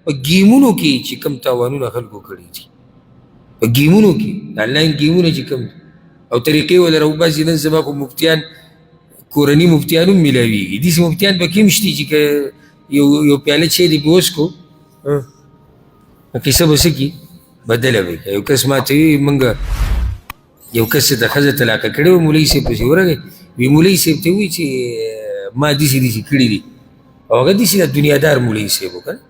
په ګیمونو کې چې کوم تاوانونه خلکو کړي دي، په ګیمونو کې آنلاین ګیمونه چې کوم او طریقې وله راوباسي. نن سبا خو مفتیان، کورني مفتیان هم میلاویږي. داسې مفتیان پکې هم شتي چې که یو پیاله چای دې پرې وڅښو، قصه به څه کړي، بدله به کړي. یو کس ما ته وویل، موږ یو کس ته ښځه طلاقه کړې وه، مولوي صاحب پسې ورغی، وی مولوي صاحب ته وویل چې ما داسې داسې کړي دي، او هغه داسې د دنیادار مولوي صاحب و که نه،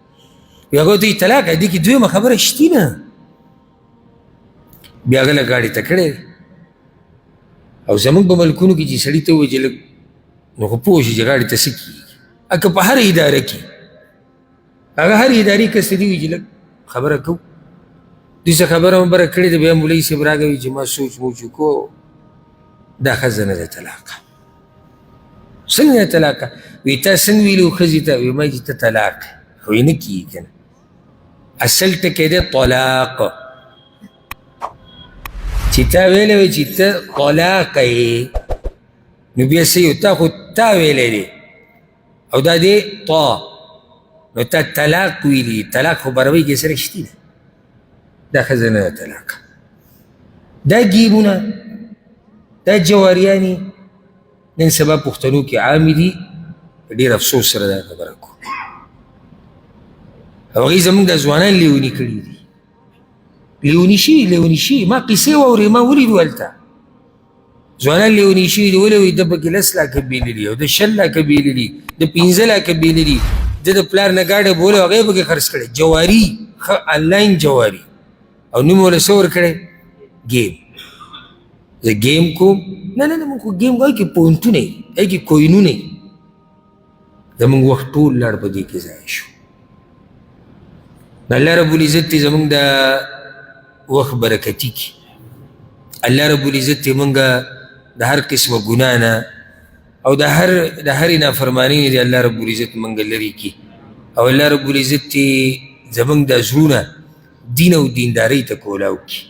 وی هغه ته یې طلاق دې کې دویمه خبره شتي نه. بیا هغه له ګاډي ته کړی. او زموږ په ملکونو کې چې سړي ته ووایي چې لږ نو خو پوه شي چې غاړې ته څه کېږي، که په هره اداره کې هغه هرې ادارې کس ته دي وي چې لږ خبره کوو، داسې خبره مبره کړې ده. بیا مولوي صاحب راغی چې ما سوچ موچ وکړو، دا ښځه نه ده طلاقه. څنګه ده طلاقه؟ وی تا څنګه ویلي و ښځې ته؟ وی ما چې ته طلاق خو یې نه کېږي که نه. اصل ټکی دی طلاق، چې تا ویلی وی چې ته طلاقه یې، نو بیا څه یو تا خو تا ویلی دی او دا دی طا، نو تا طلاق ویلي، طلاق خو په عربۍ کې سره شتي نه، دا ښځه نه ده طلاقه. دا ګیمونه، دا جواریانې نن سبا پښتنو کې عامې دي. ډېر افسوس سره دا خبره کوم. او هغوی زموږ د ځوانان لیوني کړي دي، لیوني شوي، لیوني شوي. ما قصې واورې، ما ولیدو هلته ځوانان لیوني شوي دي. ولې وایي ده پکې 10 لاکه بېللي او ده 20 لاکه بېللي، ده 5 لاکه بېللي، ده د پلار نه ګاډی بولی هغه یې پکې خرڅ کړی. جواري، ښه آنلاین جواري، او نوم یې ورله څه ورکړی؟ ګیم. زه ګیم کوم؟ نه نه نه، موږ خو ګیم کوو، کې پوهنتونه یې، کې کوینونه یې. زموږ وخت ټول لاړ په دې کې ضایع شو. الله رب العزت دې زموږ د وخت برکتي کړي. الله رب العزت دې موږ د هر قسمه ګناه نه او د هرې نافرمانۍ نه دې الله رب العزت موږ لرې کړي. او الله رب العزت دې زموږ د زړونه دین او دیندارۍ ته کولاو کړي.